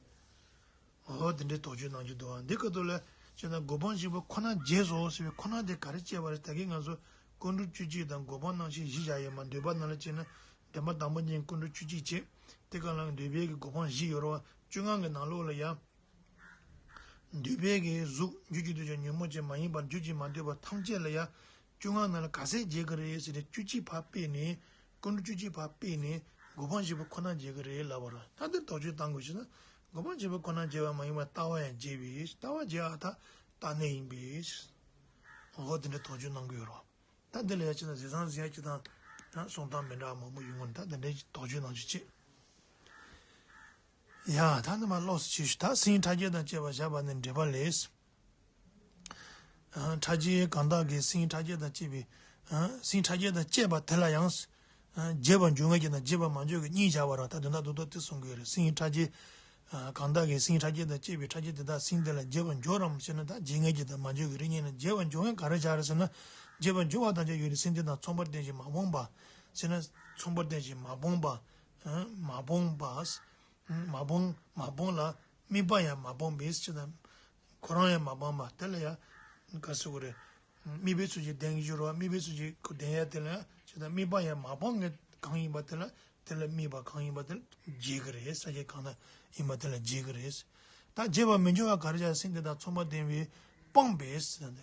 འོ་དེ་འདྲའི་དོགས་གཅོད་གནང་རྒྱུ་འདུག་པ། འདི་སྐབས་ཐོག་ལ་བྱས་ན་གོ་འཕང་བཞི་པོ་ཁོ་ན་རྒྱས་སོ་ཟེར་བའི་ཁོ་ན་དེ་ག་རེ་བྱས་པ་རེད། ད་གིན་ང་ཚོ་ཀུན་འགྲོ་བཅུ་གཅིག་དང་གོ་འཕང་རྣམ་བཞི་བཞི་བཞག་ཡོད་མ། འདོད་པ་རྣམས་ལ་བྱས་ན་བདེན་པ་དང་པོ་ཉིད་ཀུན་འགྲོ་བཅུ་གཅིག་བྱས། དེ་ག་ལ་འདོད་པའི་གི་གོ་འཕང་བཞི་ཡོད་རེད་པ། བཅོ་ལྔ་གི་ནང་ལོགས་ལ་ཡང་། འདོད་པའི་གི་གཟུགས་རྒྱུད་ཀྱི་འདོད་ཀྱང་ཉོན་མོངས་ཅན་མ་ཡིན་པར། རྒྱུད་ཀྱི་མ་འདོད་པ་ཐམས་ཅད་ལ་ཡང་། བཅོ་ལྔ་ནང་ལ་ག་ཚད་རྒྱས་ཀྱི་རེད་ཟེར་ཏེ་བཅུ་གཅིག་ཕར་སྤེལ་ནས། ཀུན་འགྲོ་བཅུ་གཅིག་ཕར་སྤེལ་ནས་གོ་འཕང་བཞི་པོ་ཁོ་ན་རྒྱས་ཀྱི་རེད་ལབ་པ་རེད། ད་འདིར་དོགས་གཅོད་བཏང་དགོས་ཞེ་ན། གོ་འཕང་བཞི་པོ་ཁོ་ན་རྒྱས་པ་མ་ཡིན་པར་ལྟ་བ་ཡང་རྒྱས་པའི། ལྟ་བ་རྒྱས་པ་དང་རྟག་གནས་ཡིན་པའི། འོ་དེ་འདྲ་དོགས་གཅོད་གནང་གི་ཡོད་རེད། ད་འདི་ལ་ཡང་ཅི་ན་ཟེར་སང་ཟེར་ཡ་ཅི་དང་། ད་གསུང་སྟངས་མི་འདྲ་བ་མང་པོ་ཡོང་གི་རེད། ད་དེ་འདྲའི་དོགས་གཅོད་གནང་རྒྱུ་བྱེད། ཡ་ད་ནི་མ་ལོགས་སུ་བྱས་ཞུ། ད་སེམས་ཕྲ་རྒྱས་དང་བཅས་པ་བཞག་པ་ནི་འགྲེལ་པ་ལས། ཨ། ཕྲ་རྒྱས་གང་དག་གི་སེམས་ཕྲ་རྒྱས་དང་བཅས་པའི། ཨ། སེམས་ཕྲ་རྒྱས་དང་བཅས་པ་དེ་ལ་ཡང་། ཨ། རྒྱས་པར་འཇུག་ངེས་ཀྱི་དང་རྒྱས་པར་མ་འཇུག་གི་གཉིས་བྱ་བ་ར། ད་དོན་དག་རྡོག་རྡོག་དེ་གསུང་གི་ཡོད་རེད། སེམས་ཕྲ་རྒྱས། གང་དག་གིས་སེམས་ཕྲ་རྒྱས་དང་བཅས་པའི་ཕྲ་རྒྱས་དེ་དག་སེམས་དེ་ལ་བརྗེ་བར་འགྱུར་རམ་ཞེ་ན། ད་བརྗེ་ངེས་ཀྱི་དང་མ་བརྗེ་གི་རིགས་གཉིས་ནི། བརྗེ་བར་འགྱུར་བ་ག་རེ་བྱ་རེད་ཟེར་ན། བརྗེ་བར་འགྱུར་བ་དང་བཅས་ཡོད་དེ་སེམས་དེ་དང་མཚུངས་པར་ལྡན་ཞིང་མ་སྤངས་པ་ཟེར་ན། མཚུངས་པར་ལྡན་ཞིང་མ་སྤངས་པ། མ་སྤངས་པ། མ་སྤངས་མ་སྤངས་ལ་དམིགས་པ་ཡང་མ་སྤངས་པས་ཞེ་ན། ཁོ་རང་ཡང་མ་སྤངས་པ་དེ་ལ་ཡང་ག་རེ་ཟེར་དགོས་རེད། དམིགས་པའི་ཚུལ་གྱིས་ལྡན་གྱི་འགྱུར་བ། དམིགས་པའི་ཚུལ་གྱིས་ལྡན་ཡ་དེ་ལ་ཡང་ཞེ་ན། དམིགས་པ་ཡང་མ་སྤངས་ངེས་གང་ཡིན་པ་དེ་ལ། དེ་ལ་དམིགས་པ་གང་ཡིན་པ་དེ་ལ་བརྗེ་གི་རེད། ས་བཅད་གང་དག་ཡིན་པ་དེ་ལ་བརྗེ་གི་རེད། ད་བརྗེ་བར་མི་འགྱུར་བ་ག་རེ་བྱ། སེམས་དེ་དང་མཚུངས་པར་ལྡན་པས་སྤངས་པས་ཟེར་ཏེ།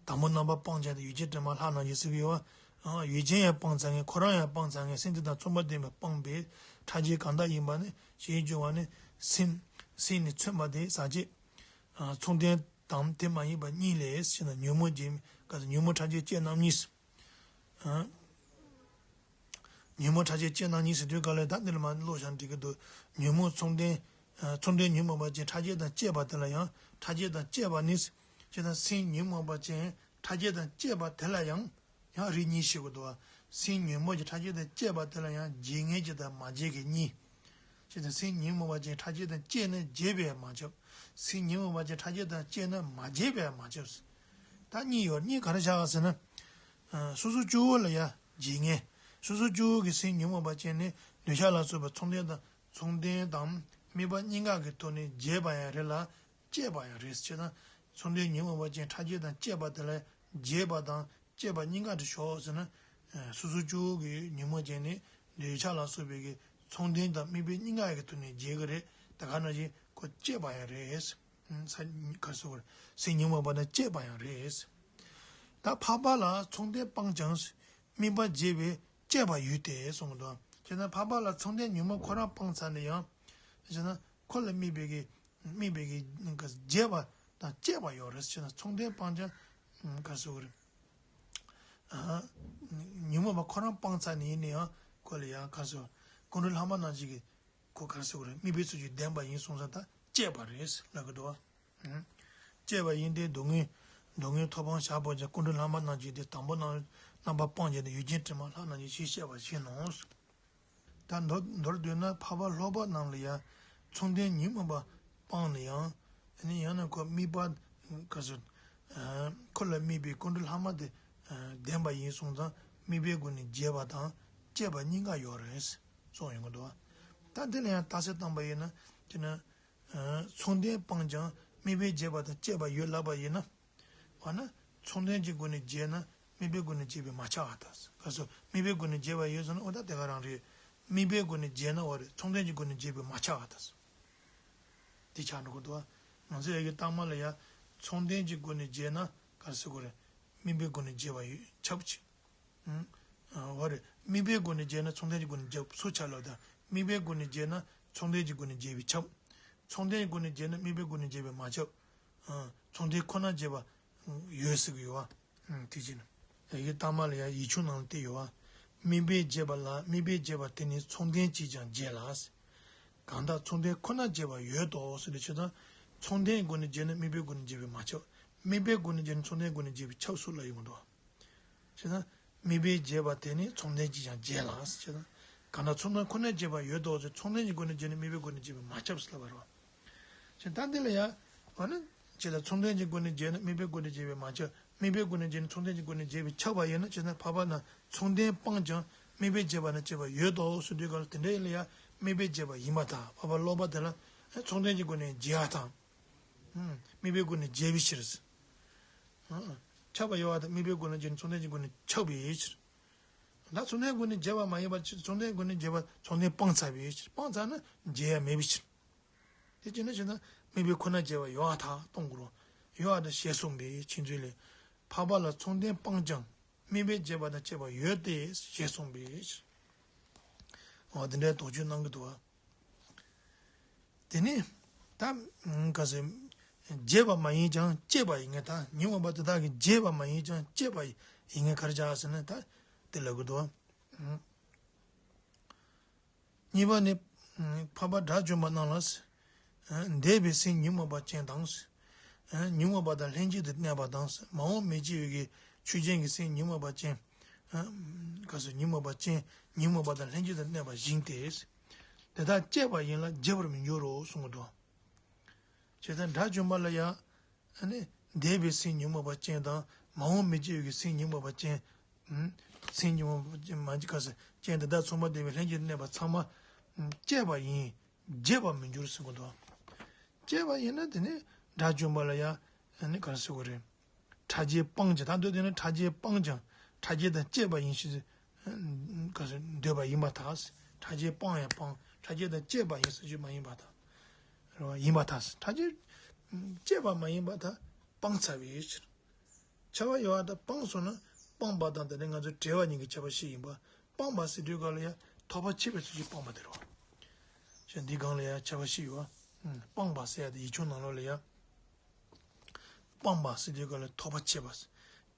དང་པོ་རྣམ་པར་སྤངས་ཀྱང་དེ་ཡུལ་ཅན་དྲི་མ་ལྷག་རྣམས་ཀྱིས་ཟེར་གྱི་ཡོད་པ། ཡུལ་ཅན་ཡང་སྤངས་ཚར་ངེས། ཁོ་རང་ཡང་སྤངས་ཚར་ངེས། སེམས་དེ་དང་མཚུངས་པར་ལྡན་པས་སྤངས་པས་ཕྲ་རྒྱས་གང་དག་ཡིན་པ་ནི། ཞེས་འབྱུང་བ་ནི། སེམས་སེམས་ནི་མཚོན་པ་དེ་ཟག་བཅས་མཚུངས་ལྡན་དང་དེ་མ་ཡིན་པ་གཉིས་ལས་ཞེ་ན། ཉོན་མོངས་བརྗེ། ཉོན་མོངས་ཕྲ་རྒྱས་བཅས་རྣམ་གཉིས། ཉོན་མོངས་ཕྲ་རྒྱས་བཅས་རྣམ་གཉིས་ཟེར་དུས་ག་ལ་ད་འདི་ལ་མ་ཀློག་བཞག་འགྲིག་གི་འདུག་ཉོན་མོངས་མཚུངས་ལྡན། མཚུངས་ལྡན་ཉོན་མོངས་པ་ཅན་ཕྲ་རྒྱས་དང་བཅས་པ་དེ་ལ་ཡང་། ཕྲ་རྒྱས་དང་བཅས་པ་ནི་ཞེ་ན། སེམས་ཉོན་མོངས་པ་ཅན་ཕྲ་རྒྱས་དང་བཅས་པ་དེ་ལ་ཡང་། ཡང་རིགས་གཉིས་ཤེས་དགོས་འདུག་བ། སེམས་ཉོན་མོངས་ཀྱི་ཕྲ་རྒྱས་དང་བཅས་པ་དེ་ལ་ཡང་བརྗེ་ངེས་ཀྱི་དང་མ་བརྗེ་གི་གཉིས། ཞེ་ན། སེམས་ཉོན་མོངས་པ་ཅན་ཕྲ་རྒྱས་དང་བཅས་ན་བརྗེ་བས་མ་ཁྱབ། སེམས་ཉོན་མོངས་པ་ཅན་ཕྲ་རྒྱས་དང་བཅས་ན་མ་བརྗེ་བས་མ་ཁྱབ། ད་གཉིས་ཡོད། གཉིས་ག་རེ་བྱ་བ་ཟེར་ན། སོ་སོ་སྐྱེ་བོ་ལ་ཡང་བརྗེ་ངེས། སོ་སོ་སྐྱེ་བོ་གི་སེམས་ཉོན་མོངས་པ་ཅན་ནི་འདོད་ཆགས་ལ་སོགས་པའི་མཚུངས་ལྡན་དང་མཚུངས་ལྡན་དང་དམིགས་པ་གཉིས་ཀ་གི་ཐོག་ནས་བརྗེ་བ་ཡང་རེད་ལ་བཅས་པ་ཡང་རེད། ཅེ་ན། མཚུངས་ལྡན་ཉོན་མོངས་པ་ཅན་ཕྲ་རྒྱས་དང་བཅས་པ་དེ་ལ་བརྗེ་བ་དང་བཅས་པ་གཉིས་ཀ་དུ་ཞོག་ཟེར་ན། སོ་སོ་སྐྱེ་བོ་གི་ཉོན་མོངས་ཅན་ནི་འདོད་ཆགས་ལ་སོགས་པའི་གི་མཚུངས་ལྡན་དང་དམིགས་པའི་གཉིས་ཀ་གི་ཐོག་ནས་བརྗེ་གི་རེད། ད་ག་ནང་བཞིན་ཁོ་བཅས་པ་ཡང་རེད། ས་ག་སོགས་སེམས་ཉོན་མོངས་པ་དང་བཅས་པ་ཡང་རེད། ད་འཕགས་པ་ལ་མཚུངས་ལྡན་སྤངས་ཀྱང་དམིགས་པ་བརྗེ་བས་བཅས་པ་ཡོད་དེ་གསུངས་འདུག་ཅེ་ན། འཕགས་པ་ལ་མཚུངས་ལྡན་ཉོན་མོངས་ཁོ་རང་སྤངས་ཚར་ནས་ཡང་། ཅེ་ན། ཁོ་ལ་དམིགས་པའི་གི་དམིགས་པའི་གི་བརྗེ་བ་དང་བཅས་པ་ཡོད་རེད། ཅེ་ན། མཚུངས་ལྡན་སྤངས་ཀྱང་ག་སོགས་རེད། ཉོན་མོངས་པ་ཁོ་རང་སྤངས་ཚར་ནས་ཡིན་ན་ཡང་ཁོ་ལ་ཡང་ག་སོགས་ཀུན་འགྲོ་ལྷག་མ་རྣམས་ཀྱི་གི་ཁོ་ག་རེ་ཟེར་དགོས་རེད། དམིགས་པའི་ཚུལ་གྱིས་ལྡན་པ་ཡིན་གསུངས་ཙང་ད་བཅས་པ་རེད་ལབ་གི་འདུག་བ། བཅས་པ་ཡིན་ཏེ་སྡུག་བསྔལ། སྡུག་བསྔལ་ཐོབ་སྤང་བྱ་བ་ཀྱང་ཀུན་འགྲོ་ལྷག་མ་རྣམས་ཀྱིས་ཏེ། དང་པོ་རྣམ་རྣམ་པར་སྤངས་ཀྱང་ཏེ། ཡུལ་ཅན་དྲི་མ་ལྷག་རྣམས་ཀྱིས་ཞེས་བཤད་པ་བཞིན་ནོ། ད་མདོར་མདོར་བསྡུས་ན་འཕགས་པ་ལྷོ་པ་རྣམས་ལ་ཡང་མཚུངས་ལྡན་ཉོན་མོངས་པ་སྤངས་ནས་ཡང་། ཨ་ནི་ཡང་ན་ཁོ་དམིགས་པ་ག་ཟེར། ཁོ་ལ་དམིགས་པའི་ཀུན་འགྲོ་ལྷག་མ་དེ་ལྡན་པ་ཡིན་གསུངས་ཙང་དམིགས་པའི་སྒོ་ནས་བརྗེ་བ་དང་བཅས་པ་གཉིས་ཀ་ཡོད་རེད། གསུངས་ཡོང་གི་འདུག་ད་འདི་ལ་ཡང་རྟགས་གསལ་བཏང་པ་ཡིན་ན་ཅེ་ན། མཚུངས་ལྡན་སྤངས་ཀྱང་དམིགས་པས་བརྗེ་བ་དང་བཅས་པ་ཡོད་ལབ་པ་ཡིན་ན། འོ་ན་མཚུངས་ལྡན་གྱི་སྒོ་ནས་བརྗེ་ན་དམིགས་པའི་སྒོ་ནས་བརྗེ་བས་མ་ཁྱབ་པར་ཐལ། ག་སོ་དམིགས་པའི་སྒོ་ནས་བརྗེ་བ་ཡོད་ཟེར་ན་འོ་ད་དེ་ག་རང་རེད། དམིགས་པའི་སྒོ་ནས་བརྗེ་ན་འོ་རེད། མཚུངས་ལྡན་གྱི་སྒོ་ནས་བརྗེ་བས་མ་ཁྱབ་པར་ཐལ། དེ་ཆགས་འགྲོ་གི་འདུག་ང་ཚོ་ཡ་གི་རྟགས་མ་ལ་ཡ་མཚུངས་ལྡན་གྱི་སྒོ་ནས་བརྗེ་ན་ག་རེ་ཟེར་དགོས་རེད། དམིགས་པའི་སྒོ་ནས་བརྗེ་བ་ཡོད་ཁྱབ་ཅིག་འོ་རེད། དམིགས་པའི་སྒོ་ནས་བརྗེ་ན་མཚུངས་ལྡན་གྱི་སྒོ་ནས་བརྗེ་བ་སུ་ཆགས་ལབ་དང་། དམིགས་པའི་སྒོ་ནས་བརྗེ་ན་མཚུངས་ལྡན་གྱི་སྒོ་ནས་བརྗེ་བས་ཁྱབ། མཚུངས་ལྡན་གྱི་སྒོ་ནས་བརྗེ་ན་དམིགས་པའི་སྒོ་ནས་བརྗེ་བས་མ་ཁྱབ། མཚུངས་ལྡན་ཁོ་ན་བརྗེ་བ་ཡོད་ཟེར་གྱི་ཡོད་བ། དེ་བཞིན་ཡ་གི་རྟགས་མ་ལ་ཡ་ཡིག་ཆུང་ནང་ལ་བལྟས་ཡོད་བ། དམིགས་པས་བརྗེ་བ་ལ་དམིགས་པས་བརྗེ་བ་དེ་ནི་མཚུངས་ལྡན་གྱིས་ཀྱང་བརྗེ་ལ། གང་དག་མཚུངས་ལྡན་ཁོ་ན་བརྗེ་བ་ཡོད་དོ་ཟེར་དུས་ཆོས་དང་། མཚུངས་ལྡན་སྒོ་ནས་བརྗེ་ན་དམིགས་པའི་སྒོ་ནས་བརྗེ་བས་མ་ཁྱབ། དམིགས་པའི་སྒོ་ནས་བརྗེ་ན་མཚུངས་ལྡན་སྒོ་ནས་བརྗེ་བས་ཁྱབ་སོ་ལ་ཡོང་གི་འདུག་བྱས་ཙང་། དམིགས་པས་བརྗེ་བ་དེ་ནི་མཚུངས་ལྡན་གྱིས་ཀྱང་བརྗེ་ལ་ཟེར་བྱས་ཙང་། གང་ལྟར་མཚུངས་ལྡན་ཁོ་ནས་བརྗེ་བ་ཡོད་དོ་ཟེར། མཚུངས་ལྡན་གྱི་སྒོ་ནས་བརྗེ་ནས་དམིགས་པའི་སྒོ་ནས་བརྗེ་བས་མ་ཁྱབ་ཟེར་ལབ་པ་རེད་བ། བྱས་ཙང་ད་འདི་ལ་ཡང་། འོ་ན། བྱས་ཙང་མཚུངས་ལྡན་གྱི་སྒོ་ནས་བརྗེ་ན་དམིགས་པའི་སྒོ་ནས་བརྗེ་བས་མ་ཁྱབ། དམིགས་པའི་སྒོ་ནས་བརྗེ་ན་མཚུངས་ལྡན་གྱི་སྒོ་ནས་བརྗེ་བས་ཁྱབ་པ་ཡིན་ན། བྱས་ཙང་འཕགས་པ་ན་མཚུངས་ལྡན་སྤངས་ཀྱང་དམིགས་པས་བརྗེ་བ་ན་བརྗེ་བ་ཡོད་དོ་ཟེར་དུས་གང་ལ་དེ་འདྲ་ཡིན་ལ་ཡང་དམིགས་པས་བརྗེ་བ་ཡིན་པར་ཐལ། འཕགས་པ་ལྷོ་པ་དེ་ལ་མཚུངས་ལྡན་གྱི་སྒོ་ནས་བརྗེ་བ་དང་། དམིགས་པའི་སྒོ་ནས་བརྗེ་བའི་ཕྱིར། ཁྱབ་པ་ཡོད་པ་དང་དམིགས་པའི་སྒོ་ནས་བརྗེ་ན་མཚུངས་ལྡན་གྱི་སྒོ་ནས་ཁྱབ་པའི་ཕྱིར། ད་མཚུངས་ལྡན་སྒོ་ནས་བརྗེ་བ་མ་ཡིན་པར་ཕྱིར། མཚུངས་ལྡན་སྒོ་ནས་བརྗེ་བ་མཚུངས་ལྡན་སྤངས་ཚར་བའི་ཕྱིར། སྤངས་ཚར་ན་བརྗེ་ཡ་མེད་པའི་ཕྱིར། དེ་བྱས་ན་བྱས་ན་དམིགས་པའི་ཁོ་ན་བརྗེ་བ་ཡོད་པར་ཐལ་གཏོང་དགོས་རེད། ཡོད་པར་ཐལ་ཞེས་གསུངས་པས་ཕྱིས་འཛིན་ལས། འཕགས་པ་ལ་མཚུངས་ལྡན་སྤངས་ཀྱང་དམིགས་པས་བརྗེ་བ་དང་བཅས་པ་ཡོད་དེ་ཞེས་གསུངས་པས། འོ་དེ་འདྲའི་དོགས་གཅོད་གནང་གི་འདུག་བ། དེ་ནི་ད་ག་ཟེར། བརྗེ་བ་མ་ཡིན་ཀྱང་བཅས་པ་ཡིན་ངེས། ད་ཉོན་མོངས་པ་དེ་དག་གི་བརྗེ་བ་མ་ཡིན་ཀྱང་བཅས་པ་ཡིན་ངེས་ག་རེ་བྱ་ཟེར་ན་ད་དེ་ལབ་གི་འདུག་བ། གཉིས་པ་ནི། འཕགས་པ་དགྲ་བཅོམ་པ་རྣམས་ལ། འདས་པའི་སེམས་ཉོན་མོངས་པ་ཅན་དང་། ཉོན་མོངས་པ་དང་ལྷན་ཅིག་ཏུ་གནས་པ་དང་། མ་འོངས་མི་སྐྱེ་བའི་གི་ཆོས་ཅན་གྱི་སེམས་ཉོན་མོངས་པ་ཅན། ག་ཟེར་ཉོན་མོངས་པ་ཅན་ཉོན་མོངས་པ་དང་ལྷན་ཅིག་ཏུ་གནས་པ་བཞིན་ཏེ། དེ་དག་བཅད་པ་ཡིན་ལ་བརྗེ་བར་མི་འགྱུར་རོ་གསུང་གི་འདུག་བྱས་ཙང་དགྲ་བཅོམ་པ་ལ་ཡང་། ཨ་ནི་འདས་པའི་སེམས་ཉོན་མོངས་པ་ཅན་དང་མ་འོངས་མི་སྐྱེ་བའི་སེམས་ཉོན་མོངས་པ་ཅན། ཨུམ། སེམས་ཉོན་མོངས་པ་ཅན་མ་འཇིག་ག་ཟེར་ཅན་དེ་དག་མཚུངས་པ་ལྡན་པའི་ལྷན་ཅིག་གནས་པ་ཚང་མ། ཨུམ། བཅད་པ་ཡིན། བརྗེ་བར་མི་འགྱུར་ཟེར་གོ་འདུག་བཅད་པ་ཡིན་ན་དེ་ནི་དགྲ་བཅོམ་པ་ལ་ཡང་ཨ་ནི་ག་རེ་ཟེར་དགོས་རེད། ཕྲ་རྒྱས་སྤངས་ཀྱང་། ད་འདོད་དེ་ནི་ཕྲ་རྒྱས་སྤངས་ཀྱང་ཕྲ་རྒྱས་དང་བཅས་པ་ཡིན་ཞེས་ག་ཟེར་འདོད་པ་ཡིན་པར་ཐལ། ཕྲ་རྒྱས་སྤངས་ཡང་སྤངས། ཕྲ་རྒྱས་དང་བཅས་པ་ཡིན་ཟེར་རྒྱུ་མ་ཡིན་པར་ཐལ། རེད་བ། ཡིན་པར་ཐལ། ཕྲ་རྒྱས་བཅས་པ་མ་ཡིན་པར་ཐལ། སྤངས་ཚར་བའི་ཕྱིར། ཁྱབ་པ་ཡོད་པར་ཐལ། སྤངས་སོང་ན་སྤངས་པ་དང་དེ་ནི་ང་ཚོ་བྲལ་བ་གཉིས་ཀྱི་ཁྱད་པར་བཤད་ཡིན་པ། སྤངས་པ་ཟེར་དུས་སྐབས་ལ་ཡང་ཐོགས་པ་ཆད་པའི་ཚུལ་གྱིས་སྤངས་པ་དེ་རེད་བ། ཞེས་འདིའི་སྒང་ལ་ཡང་ཁྱད་པར་བཤད་ཡོད་བ། སྤངས་པ་ཟེར་ཡ་དེ་ཡིག་ཆུང་ནང་ལོགས་ལ་ཡང་། སྤངས་པ་ཟེར་དུས་སྐབས་ལ་ཐོགས་པ་ཆད་པ་ཟེར།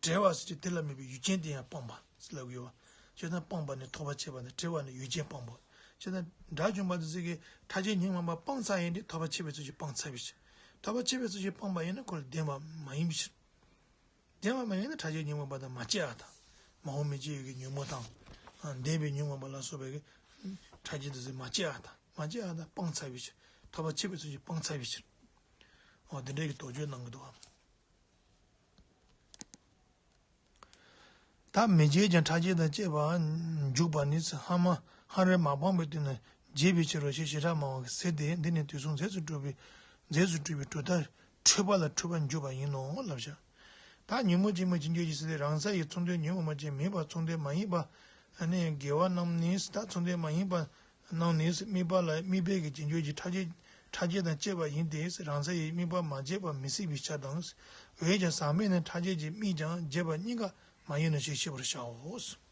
བྲལ་བ་ཟེར་དུས་དེ་ལ་དམིགས་པའི་ཡུལ་ཅན་དེ་ཡང་སྤངས་པ་ཟེར་ལབ་ཀྱི་ཡོད་བ། བྱས་ཙང་སྤངས་པ་ནི་ཐོགས་པ་ཆད་པ་དང་བྲལ་བ་ནི་ཡུལ་ཅན་སྤངས་པ། བྱས་ཙང་དགྲ་བཅོམ་པ་དེ་ཚོ་གིས་ཕྲ་རྒྱས་ཉོན་མོངས་པ་སྤངས་ཚར་ཡིན་དུས་ཐོགས་པ་ཆད་པའི་ཚུལ་གྱིས་སྤངས་ཚར་བའི་ཕྱིར། ཐོགས་པ་ཆད་པའི་ཚུལ་གྱིས་སྤངས་པ་ཡིན་ན་ཁོ་ལ་ལྡན་པ་མ་ཡིན་པའི་ཕྱིར། ལྡན་པ་མ་ཡིན་ན་ཕྲ་རྒྱས་ཉོན་མོངས་པ་དང་མ་བཅས་པར་ཐལ། མ་འོངས་མི་སྐྱེ་བའི་གི་ཉོན་མོངས་དང་། འདས་པའི་ཉོན་མོངས་པ་ལ་སོགས་པའི་གི་ཕྲ་རྒྱས་དེ་ཚོ་མ་བཅས་པར་ཐལ། མ་བཅས་པར་ཐལ། སྤངས་ཚར་བའི་ཕྱིར། ཐོགས་པ་ཆད་པའི་ཚུལ་གྱིས་སྤངས་ཚར་བའི་ཕྱིར། འོ་དེ་འདྲའི་གི་དོགས་གཅོད་གནང་གི་འདུག་བ། ད་མི་བརྗེད་ཀྱང་ཕྲ་རྒྱས་དང་བཅས་པར་འཇུག་པ་ནི། སྔ་མ་སྔར་མ་སྤངས་པའི་དུས་ན་བརྗེད་པའི་ཕྱིར་རོ་ཞེས་བྱེ་བྲག་སྨྲ་བ་གིས་ཟེར་ཏེ། འདི་ནི་དུས་གསུམ་རྫས་སུ་གྲུབ་པའི་རྫས་སུ་གྲུབ་པའི་གྲུབ་མཐའ་འཁྲུལ་པ་ལ་འཁྲུལ་པར་འཇུག་པ་ཡིན་ནོ་ལབ་བྱ། ད་ཉོན་མོངས་ཆེན་པོ་ཅན་གྱི་ཡུལ་ཟེར་ཏེ་རང་ས་ཡི་མཚུངས་ལྡན་ཉོན་མོངས་པ་ཅན་དམིགས་པ་མཚུངས་ལྡན་མ་ཡིན་པ། ཨ་ནི་དགེ་བ་རྣམས་ནི། ད་མཚུངས་ལྡན་མ་ཡིན་པ་རྣམས་ནི་དམིགས་པ་ལ་དམིགས་པའི་གི་རྗེས་འཇུག་གི་ཕྲ་རྒྱས་ཕྲ་རྒྱས་དང་བཅས་པ་ཡིན་ཏེ། རང་ས་ཡི་དམིགས་པ་མ་བརྗེད་པ་མི་སྲིད་པའི་ཕྱིར་དང་། འོན་ཀྱང་ཟག་མེད་ནི་ཕྲ་རྒྱས་ཀྱི་དམིགས་ཀྱང་བརྗེད་པ་གཉིས་ཀ་མ་ཡིན་ནོ་ཞེས་ཤེས་པར་བྱའོ།